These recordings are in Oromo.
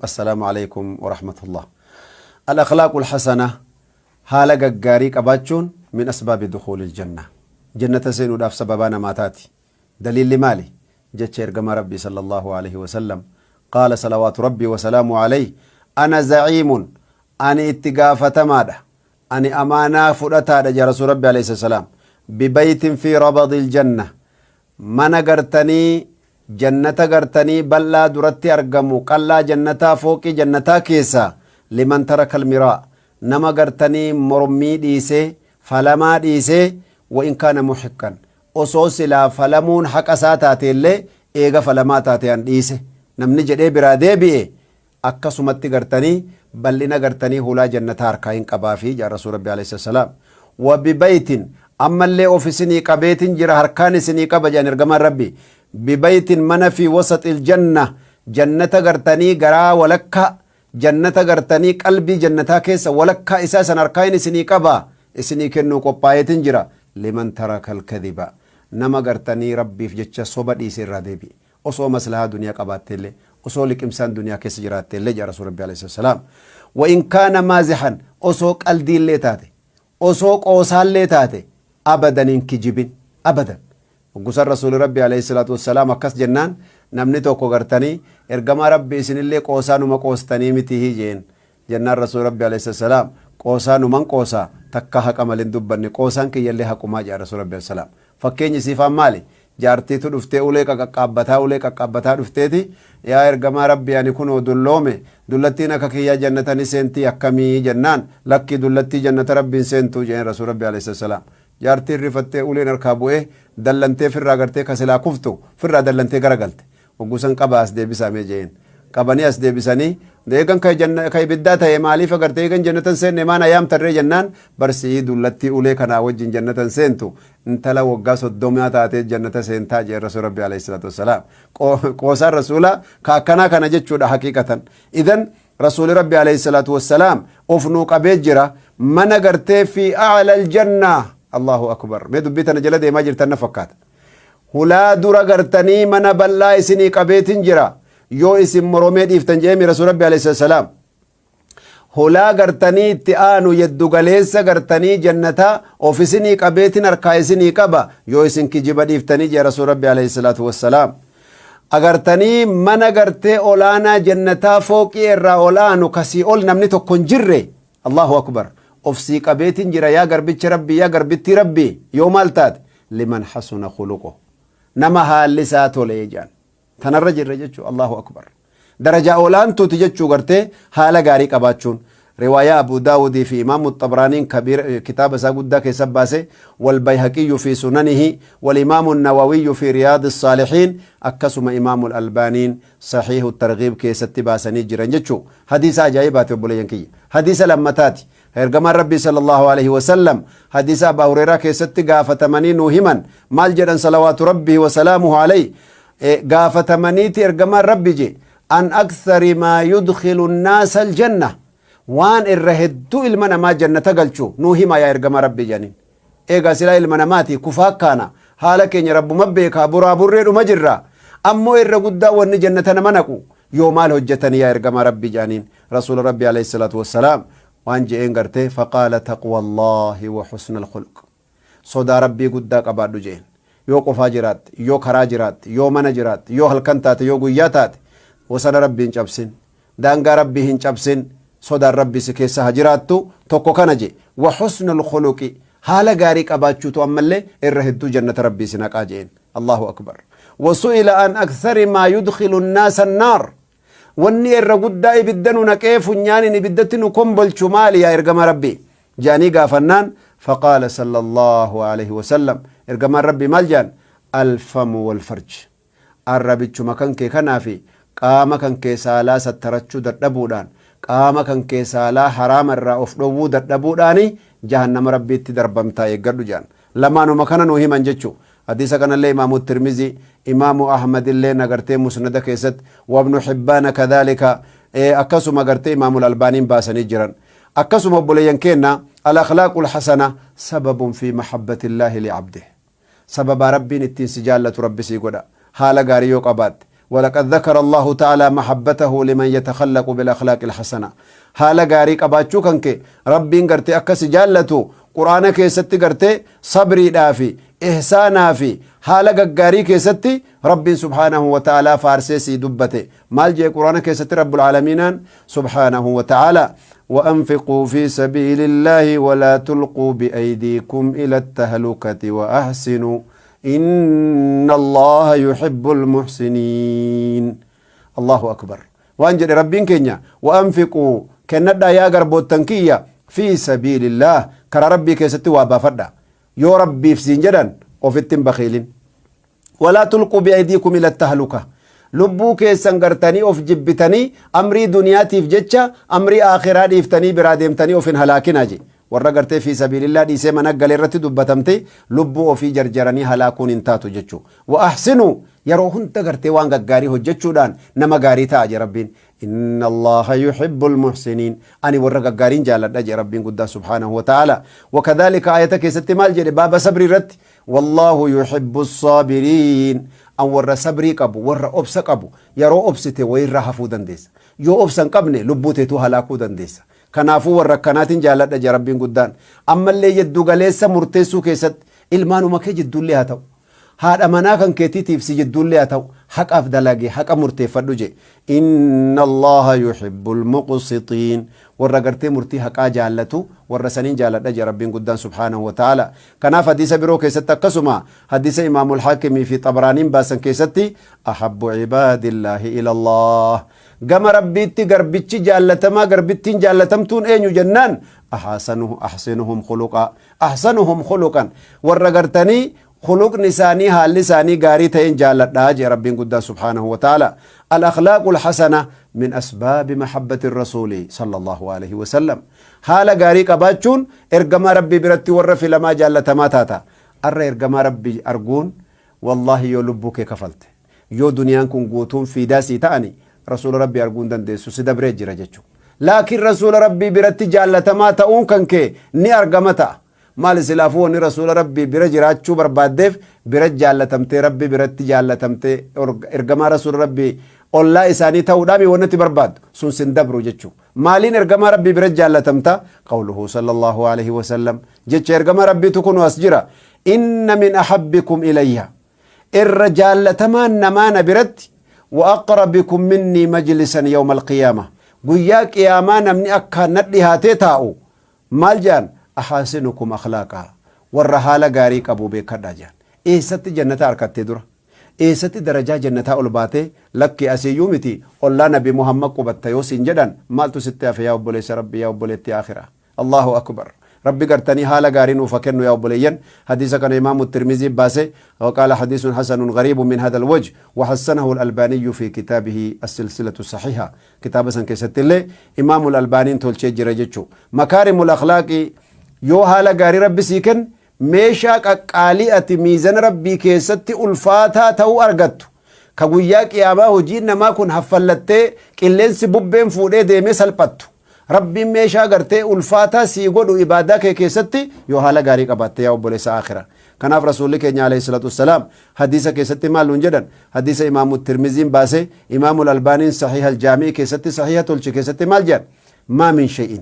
السلام عليكم ورحمة الله. الأخلاق الحسنة، haala gaggaarii qabaachuun، من أسباب دخول الجنة، jannata seenuudhaaf sababaa namaa taati. Daliilli maali? Jecha ergamaa Rabbii صلى الله عليه وسلم، قال صلوات ربي وسلامه عليه: أنا زعيم، ani itti gaafatamaadha, ani amaanaa fudhataadha jaa rasuul Rabbi عليه السلام، ببيت في ربض الجنة، mana gartanii jannata gartanii bal'aa duratti argamu, qallaa jannataa, fooqii jannataa keessa، لمن ترك المراء، nama gartanii mormii dhiisee, falamaa dhiisee، وإن كان محقا، osoo silaa falamuun haqa isaa taate illee, eega falamaa taate an dhiise namni jedhee biraa deebi'e, akkasumatti gartanii bal'ina gartanii hulaa jannataa harkaa hin qabaafi jaa rasuul Rabbi عليه السلام. وببيت، ammallee of isinii qabeetin jira, harkaan isinii qaba jedhan ergamaan Rabbi، ببيت، mana، في وسط الجنة، jannata gartanii garaa walakka jannata gartanii qalbii jannataa keessa walakkaa isaa san harkaan isinii qaba, isinii kennuu qophaa'eetin jira، لمن ترك الكذب، nama gartanii Rabbiif jecha soba dhiise irraa deebi'e, osoo maslahaa duniyaa qabaatteillee, osoo liqimsaan duniyaa keessa jiraatteillee jaa rasuul Rabbi عليه السلام. وإن كان مازحا، osoo qaldiillee taate, osoo qoosaallee taate, abadan hin kijibin abadan. Gusan rasuuli Rabbi عليه الصلاة والسلام akkas jennaan, namni tokko gartanii, "Ergamaa Rabbi, isinillee qoosaa numa qoostanii miti?" jeen. Jennaan rasuuli Rabbi عليه السلام, "Qoosaa numan qoosaa, takka haqa malin dubbanne, qoosaan kiyyallee haqumaa," jedha rasuuli Rabbi السلام. Fakkeenyi siifaan maali? Jaartiitu dhuftee ulee qaqqaabbataa, ulee qaqqaabbataa dhufteeti, "Yaa ergamaa Rabbi, ani kunoo dulloome, dullattiin akka kiyyaa jannata ni seentii akkamii?" jennaan, "Lakki, dullattii jannata Rabbiin seentuu," jeen rasuul Rabbi عليه السلام. Jaartiin rifattee uleen harkaa bu'ee dallantee firraa gartee kasilaa kuftu firraa dallantee garagalte. Hoggusan, "Qaba, as deebisamee," jeen. Qabanii as deebisanii, "Eegan ka ibiddaa ta'e maaliif agartee, eegan jannatan seenne maan ayaam tarree?" jennaan, "Barsii dullattii ulee kanaa wajjin jannatan seentu, intala waggaa 30 taatee jannata seentaa," jeen rasuul Rabbi عليه الصلاة والسلام. Qoosaan rasuula ka akkanaa kana jechuudha haqiiqatan. Idan rasuuli Rabbi عليه الصلاة والسلام of nuu qabee jira mana gartee في أعلى الجنة. الله أكبر. Mee dubbii tana jala deemaa jirtan na fakkaata. Hulaa dura gartanii mana bal'aa isinii qabeetin jira yoo isin moromee dhiiftan jeemi rasuul Rabbi عليه السلام. Hulaa gartanii itti aanu, yeddu galeessa gartanii jannataa of isinii qabeetin harkaa isinii qaba yoo isin kijiba dhiiftanii jee rasuul Rabbi عليه الصلاة والسلام. Agartanii mana gartee olaanaa jannataa, fooqii irraa olaanu, kasii ol namni tokko hin jirre, الله أكبر, of sii qabeetin jira yaa garbicha Rabbi, yaa garbittii Rabbi, yoo maal taate? لمن حسن خلقه، nama haalli isaa tole jedhan. Tanarra jirra jechuu. الله أكبر. Darajaa olaantuuti jechuu gartee haala gaarii qabaachuun. Riwaayaa Abu Daawudii fi Imaamu Xabraaniin kabiir kitaaba isaa guddaa keessa baase، والبيهقي في سننه، والإمام النووي في رياض الصالحين، akkasuma Imaamu Albaaniin Saxiihu Targiib keessatti baasanii jiran jechuu. Hadiisa ajaa'ibaati, obboleeyyan kiyya. Hadiisa lammataati. Ergamaan Rabbii صلى الله عليه وسلم hadiisa Abaa Hureeraa keessatti gaafatamanii nuu himan. Maal jedhan صلوات ربي وسلامه عليه? Gaafatamaniiti ergamaan Rabbi je, عن أكثر ما يدخل الناس الجنة, waan irra hedduu ilma namaa jannata galchu nuu hima yaa ergama Rabbi jedhaniin. Eegaa silaa ilma namaati kufaa kaana, haala keenya Rabbuma beekaa, buraa burree dhuma jirra. Ammoo irra guddaa wanni jannata nama naqu yoo maal hojjetanii yaa ergama Rabbi jedhaniin. Rasuula Rabbi عليه الصلاة والسلام waan je'een gartee, فقال: تقوى الله وحسن الخلق. Sodaa Rabbii guddaa qabaadhu jeen. Yoo qofaa jiraatte, yoo karaa jiraatte, yoo mana jiraatte, yoo halkan taate, yoo guyyaa taate, wasana Rabbii hin cabsin, daangaa Rabbii hin cabsin, sodaan Rabbii si keessa ha jiraattu. Tokko kana je. وحسن الخلق, haala gaarii qabaachuutu ammallee irra hedduu jannata Rabbii si naqaa jeen. الله أكبر. وسئل عن أكثر ما يدخل الناس النار, wanni irra guddaa ibidda nu naqee funyaanin ibiddatti nu kombolchu maali yaa ergama Rabbii jaanii gaafannaan, فقال صلى الله عليه وسلم, ergamaan Rabbii maal jaan? الفم والفرج, arrabichuma kan kee kanaafi qaama kan kee saalaa sattarachuu dadhabuudhaan, qaama kan kee saalaa haraama irraa of dhowwuu dadhabuudhaani jahannama Rabbiitti darbamtaa, eeggadhu jaan. Lamaanuma kana nuu himan jechuu. Hadiisa kanallee Imaamu Tirmizi, Imaamu Ahmad illee agartee musnada keessatti, وابن حبان كذلك, akkasuma agartee Imaamu Albaaniin baasanii jiran. Akkasuma obboleeyyan keenna, الأخلاق الحسنة سبب في محبة الله لعبده, sababaa Rabbiin ittiin si jaallatu Rabbi sii godha haala gaarii yoo qabaatte. Walaqad dhakara Allaahu ta'aalaa mahabbatahu liman yatakhallaqu bil akhlaaqil hasana. Haala gaarii qabaachuu kan kee Rabbiin gartee akka si jaallatu Qur'aana keessatti gartee sabriidhaa fi ihsaanaa fi haala gaggaarii keessatti Rabbiin subhaanahu wa ta'aalaa faarsee sii dubbate. Maal jee Qur'aana keessatti Rabbul Aalamiinaan subhaanahu wa ta'aalaa? وأنفقوا في سبيل الله ولا تلقوا بأيديكم إلى التهلكة وأحسنوا إن الله يحب المحسنين. الله أكبر. Waan jedhe Rabbiin keenya: وأنفقوا, kennadhaa yaa garboottan kiyya, في سبيل الله, karaa Rabbii keessatti waa baafadha. Yoo Rabbiif siin jedhan ofitti hin bakiilin. ولا تلقوا بأيديكم إلى التهلكة, lubbuu keessan gartanii of jibbitanii amrii duniyaatiif jecha amrii aakhiraa dhiiftanii biraa deemtanii of hin halaakinaa je. Warra gartee في سبيل الله dhiisee mana galee irratti dubbatamte, lubbuu ofii jarjaranii halaakuun hin taatu jechuu. وأحسنوا, yeroo hunda gartee waan gaggaarii hojjechuudhaan nama gaarii ta'a je Rabbiin. إن الله يحب المحسنين, ani warra gaggaariin jaaladha je Rabbiin guddaa سبحانه وتعالى. وكذلك aayata keessatti maal jedhe? Baaba sabrii irratti: والله يحب الصابرين, an warra sabrii qabu, warra obsa qabu. Yeroo obsite wayirraa hafuu dandeessa. Yoo obsa hin qabne lubbuu teetuu halaakuu dandeessa. Kanaafuu warra akkanaatiin jaaladha je Rabbiin guddaan. Ammallee jiddu galeessa murteessuu keessatti, ilmaanuma kee jidduullee haa ta'u, haadha manaa kan keetiitiif si jidduullee haa ta'u, haqaaf dalage, haqa murteeffadhu je. إن الله يحب المقسطين, warra gartee murtii haqaa jaallatu, warra saniin jaaladha je Rabbiin guddaan سبحانه وتعالى. Kanaaf hadiisa biroo keessatti, akkasuma hadiisa Imaamul Haakimii fi Xabraaniin baasan keessatti: أحب عباد الله إلى الله, gama Rabbiitti garbichi jaallatamaa, garbittiin jaallatamtuun eenyu jennaan, أحسنهم خلقا, أحسنهم خلقا, warra gartanii khuluqni isaanii, haalli isaanii gaarii ta'een jaalladhaa jee Rabbiin guddaa سبحانه وتعالى. الأخلاق الحسنة من أسباب محبة الرسول صلى الله عليه وسلم. Haala gaarii qabaachuun ergamaa Rabbii biratti warra filamaa jaallatamaa taata. Arra ergamaa Rabbii arguun, wallaahi, yoo lubbuu kee kafalte, yoo duniyaan kun guutuun fiidaa sii ta'ani, rasuula Rabbii arguun dandeessu, si dabree jira jechuudha. Laakiin rasuula Rabbii biratti jaallatamaa ta'uun kan kee ni argama ta'a. Maal silaafuu wanni rasuula Rabbii bira jiraachuu barbaaddeef, bira jaallatamtee, Rabbii biratti jaallatamtee, ergamaa rasuula Rabbii ollaa isaanii ta'uudhaan wanni itti barbaaddu sun sin dabru jechuudha. Maaliin ergamaa Rabbii bira jaallatamta? قوله صلى الله عليه وسلم, jecha ergamaa Rabbiitu kun as jira: إن من أحبكم إلي, irra jaallatamaan namaa na biratti, وأقربكم مني مجلسا يوم القيامة, guyyaa qiyaamaa namni akka na dhihaatee taa'u maal jedhan? أحاسنكم أخلاقا, warra haala gaarii qabu beekadha jedhan. Eessatti jannata harkattee dura? Eessatti darajaa jannataa ol baatee? Lakki, asiyyuu miti, ollaa Nabi Muhammad qubatta yoo siin jedhan, maaltu sitti hafe, yaa obboleessa Rabbi, yaa obboleetti akhiraa? الله أكبر. Rabbi gartanii haala gaarii nuuf kennu yaa obboleeyyan. Hadiisa kana Imaamu Tirmizii baase وقال حديث حسن غريب من هذا الوجه، وحسنه الألباني في كتابه السلسلة الصحيحة. Kitaaba san keessatti illee Imaamu Albaaniin tolchee jira jechuu. مكارم الأخلاق, yoo haala gaarii Rabbi sii kenn, meeshaa qaqqaalii ati miizana Rabbii keessatti ulfaataa ta'uu argattu, ka guyyaa qiyaamaa hojiin namaa kun haffallattee qilleensi bubbeen fuudhee deemee salphattu, Rabbiin meeshaa gartee ulfaataa sii godhu ibaadaa kee keessatti yoo haala gaarii qabaatte, yaa obboleessa aakhira. Kanaaf rasuulli keenya عليه الصلاة والسلام hadiisa keessatti maal nuun jedhan? Hadiisa Imaamu Tirmiziin baase, Imaamu Albaaniin Saxiiha Aljaamii keessatti saxiiha tolche keessatti maal jedhan? ما من شيء,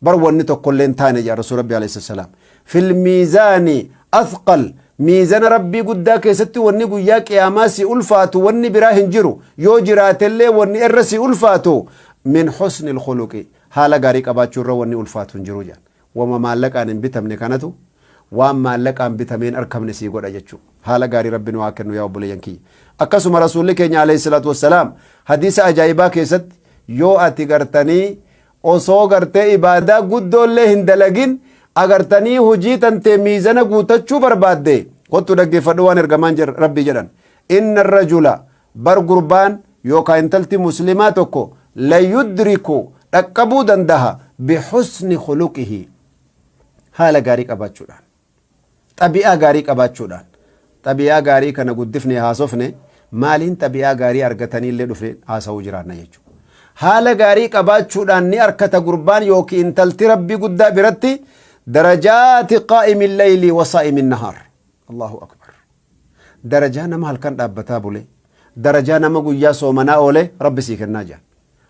bar wanni tokkollee hin taane jedha rasuul Rabbi عليه السلام, في الميزان أثقل, miizana Rabbii guddaa keessatti wanni guyyaa qiyaamaa si ulfaatu wanni biraa hin jiru. Yoo jiraatellee wanni irra si ulfaatu, من حسن الخلق, haala gaarii qabaachuu irra wanni ulfaatu hin jiru jedhan. Wama maallaqaan hin bitamne kanatu waan maallaqaan bitameen arkamne sii godha jechuu. Haala gaarii Rabbi nu haa kennu, yaa obboleeyyan kiyya. Akkasuma rasuulli keenya عليه الصلاة والسلام hadiisa ajaa'ibaa keessatti, yoo ati gartanii osoo gartee ibaadaa guddoollee hin dalagin agartanii hojii tantee miizana guutachuu barbaadde, kottu dhaggeeffadhu waan ergamaan Rabbii jedhan: إن الرجل, bar gurbaan yookaan intalti muslimaa tokko, ليدرك, dhaqqabuu dandaha, بحسن خلقه, haala gaarii qabaachuudhaan, xabi'aa gaarii qabaachuudhaan. Xabi'aa gaarii kana guddifne haasofne, maaliin xabi'aa gaarii argatanii illee dhufe haasa'uu jiraanna jechuudha. Haala gaarii qabaachuudhaan ni arkata gurbaan yookiin intalti Rabbii guddaa biratti درجات قائم الليل وصائم النهار. الله أكبر. Darajaa nama halkan dhaabbataa bule, Darajaa nama guyyaa soomanaa oole Rabbi sii kennaa jedhan.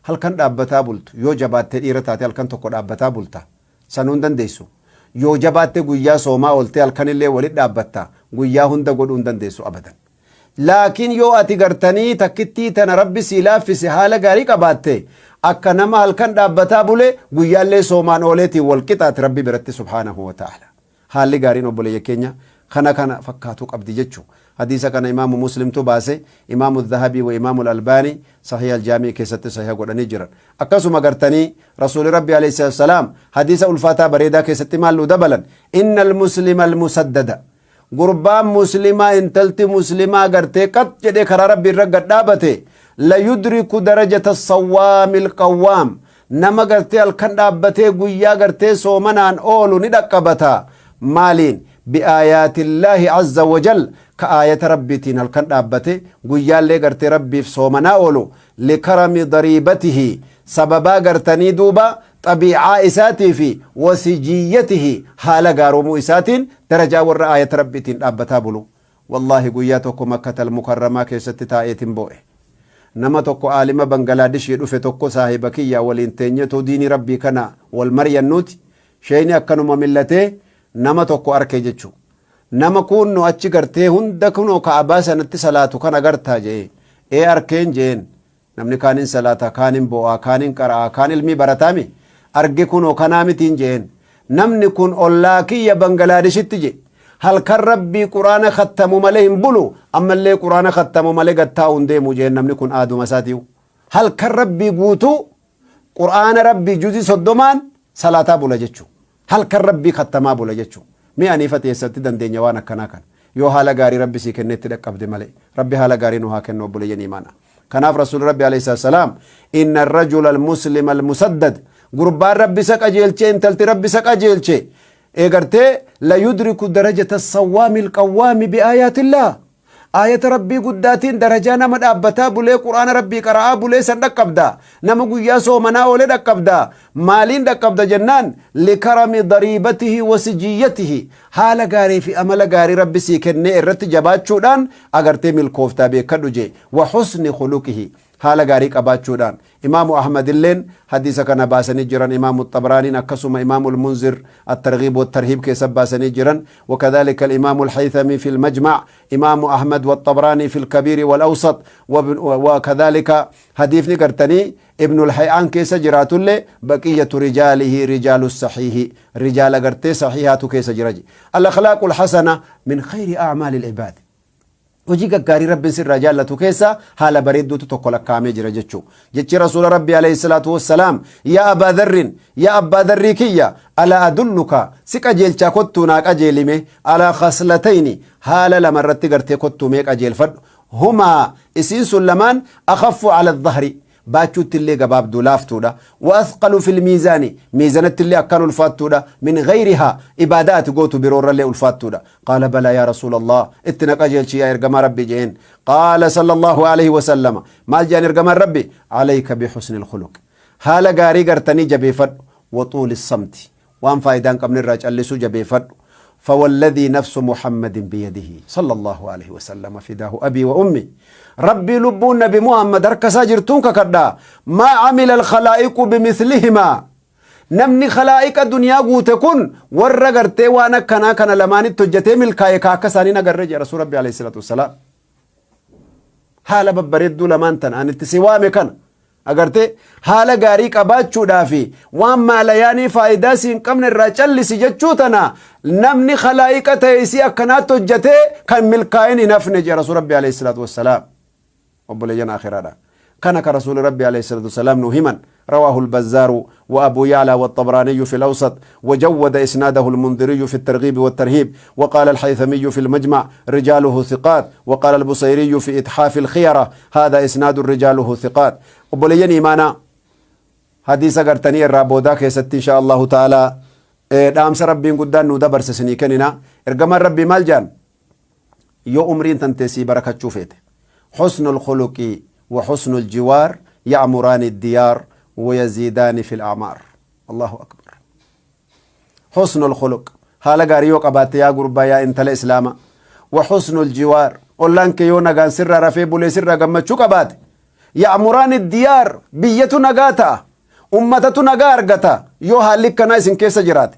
Halkan dhaabbataa bultu yoo jabaattee dhiira taate halkan tokko dhaabbataa bulta. Sanuu hin dandeessu. Yoo jabaatte guyyaa soomaa ooltee halkanillee walit dhaabbatta. Guyyaa hunda godhuu hin dandeessu abadan. Laakiin yoo ati gartanii takkittii tana Rabbi sii laaffise haala gaarii qabaatte akka nama halkan dhaabbataa bule guyyaallee soomaan ooleetiin wal qixaati Rabbi biratti subhaanahu wa ta'ala. Haalli gaariin obboleeyyan keenya kana kana fakkaatuu qabdi jechu. Hadiisa kana Imaamu Muslimtu baase, Imaamu Dhahabii wa Imaamu Albaani Sahiih Aljaamii keessatti sahiha godhanii jiran. Akkasuma gartanii Rasuuli Rabbi alayhi salaatu wassalaam hadiisa ulfaataa bareedaa keessatti maal nu dabalan? Innal muslima almusaddada. Gurbaan muslimaa intalti muslimaa gartee qax jedhee karaa Rabbii irra gad dhaabate la yudriku darajata sawwaamil qawwaam nama gartee halkan dhaabbatee guyyaa gartee soomanaan oolu ni dhaqqabata. Maaliin? Bi'aayaatillaahi azza wajal ka aayata Rabbiitiin halkan dhaabbate guyyaallee gartee Rabbiif soomanaa oolu likarami dariibatihi sababaa gartanii duuba xabiicaa isaatii fi wasijiyyatihi haala gaaromuu isaatiin darajaa warra aayata Rabbiitiin dhaabbataa bulu. Wallaahi guyyaa tokko Makkatal Mukarramaa keessatti taa'eetin boo'e. Nama tokko aalima Bangalaadishii dhufe tokko saahiba kiyya waliin teenyetoo diinii Rabbii kana wal maryannuuti sheeyni akkanuma millatee nama tokko arke jechu. Nama kuunno achi gartee hunda kunoo ka'abaa sanatti salaatu kana gartaa je'e. Ee arkeen je'een. Namni kaan hin salaata, kaan hin boo'a, kaan hin qara'a, kaan ilmii barataami. Arge kunoo kanaa mitiin je'een. Namni kun ollaa kiyya Bangalaadeshitti je. Halkan Rabbii Qur'aana khattamu malee hin bulu, ammallee Qur'aana khattamu malee gad taa'u hin deemu jeen namni kun aaduma isaatiyu. Halkan Rabbii guutuu Qur'aana Rabbii juzii 30n salaataa bula jechuu. Halkan Rabbii khattamaa bula jechuu. Mee anii fati eessatti dandeenya waan akkanaa kana? Yoo haala gaarii Rabbi sii kennee itti dhaqqabde malee. Rabbi haala gaarii nu haa kennu obboleeyyan iimaanaa. Kanaaf Rasuulli Rabbi alayhi salaatu salaam inna ar-rajula al-muslima al-musaddad gurbaan Rabbi isa qajeelche intalti Rabbi isa qajeelche eegartee la yudriku darajata as-sawwaami al-qawwaami bi aayaatillaah Aayata Rabbii guddaatiin darajaa nama dhaabbataa bulee Qur'aana Rabbii qara'aa bulee san dhaqqabda. Nama guyyaa soomanaa oole dhaqqabda. Maaliin dhaqqabda jennaan likarami dariibatihi wa sijiyyatihi haala gaarii fi amala gaarii Rabbi sii kennee irratti jabaachuudhaan agartee milkooftaa beekkadhu jee wa husni khuluqihi haala gaarii qabaachuudhaan Imaamu Ahmadilleen hadiisa kana baasanii jiran Imaamu Xabraaniin akkasuma Imaamu Almunzir Attarghiib wattarhiib keessa baasanii jiran wakadhalika Alimaamu Alhaythami fi Almajmac Imaamu Ahmad waxxabraanii fi Alkabiiri walawsat wakadhalika hadiifni gartanii Ibnu Alhay'aan keessa jiraatullee baqiyyatu rijaalihi rijaalu sahiihi rijaala gartee sahiihaatu keessa jira. Al-akhlaaqu al-hasana min khayri a'maali al-ibaad. Hojii gaggaarii Rabbiin sirraa jaallatu keessaa haala bareedduutu tokko lakkaa'amee jira jechuu. Jechi Rasuula Rabbii alayhi salaatu wassalaam yaa Abaa Dharrin yaa Abbaa Dharrii kiyya alaa adulluka si qajeelchaa kottuu naa qajeelime alaa khaslatayni haala lama irratti gartee kottuu mee qajeelfadhu humaa isiin sun lamaan akhaffu ala dhahri baachuutti illee gabaabduu laaftuudha. Wa athqalu fil miizaani miizanatti illee akkaan ulfaattuudha. Min ghayrihaa ibaadaa ati gootu biroo irrallee ulfaattuudha. Qaala balaa yaa Rasuulallah itti na qajeelchi yaa ergamaa Rabbii je'een. Qaala sallallahu alayhi wa sallama maal je'an ergamaan Rabbi alayka bihusnil khuluq haala gaarii gartanii jabeeffadhu wa xuuli samti waan faayidaa hin qabne irraa callisuu jabeeffadhu. Fawalladhii nafsu Muhammadin biyadihi sallallahu alaihi wasallama fidaahu abii wa ummi. Rabbii lubbuun nabi Muhammad harka isaa jirtuun kakadha. Maa amila alkhalaa'iqu bimislihimaa. Namni khalaa'iqa duniyaa guute kun warra gartee waan akkanaa kana lamaanitti hojjetee milkaa'e ka akka isaanii nagarre jedha Rasuul Rabbi alayhi salaatu wassalaam. Haala babbareedduu lamaan tana ani itti si waame kana Agartee haala gaarii qabaachuudhaa fi waan maalayaanii faayidaa si hin qabne irraa callisi jechuu tana namni khalaa'iqa ta'e isii akkanaatti hojjatee kan milkaa'in hin hafne jedha Rasuul Rabbi alayhi salaatu wassalaam. Obboleeyyan akhiraadha. Kana ka Rasuuli Rabbi alayhi salaatu wassalaam nu himan. رواه البزار وأبو يعلى والطبراني في الأوسط وجود إسناده المنذري في الترغيب والترهيب وقال الحيثمي في المجمع رجاله ثقات وقال البصيري في إتحاف الخيرة هذا إسناد رجاله ثقات obboleeyyan iimaanaa hadiisa gartanii irraa boodaa keessatti insha Allahu ta'ala dhaamsa rabbiin guddaan nuu dabarse isinii kennina ergamaan rabbii maal jedhan yoo umriin tantee sii barakachuu feete husnul khuluqii wa husnul jiwaar ya'muraani diyaar wa yaziidaani fil a'maar Allahu akbar husnul khuluq haala gaarii yoo qabaatte yaa gurbaa yaa intala islaama wa husnul jiwaar Ollaan kee yoo nagaan sirraa rafee bulee sirraa gammachuu qabaate. Ya'muraani diyaar, biyyatu nagaa ta'a. Ummatatu nagaa argata yoo haalli akkanaa isin keessa jiraate.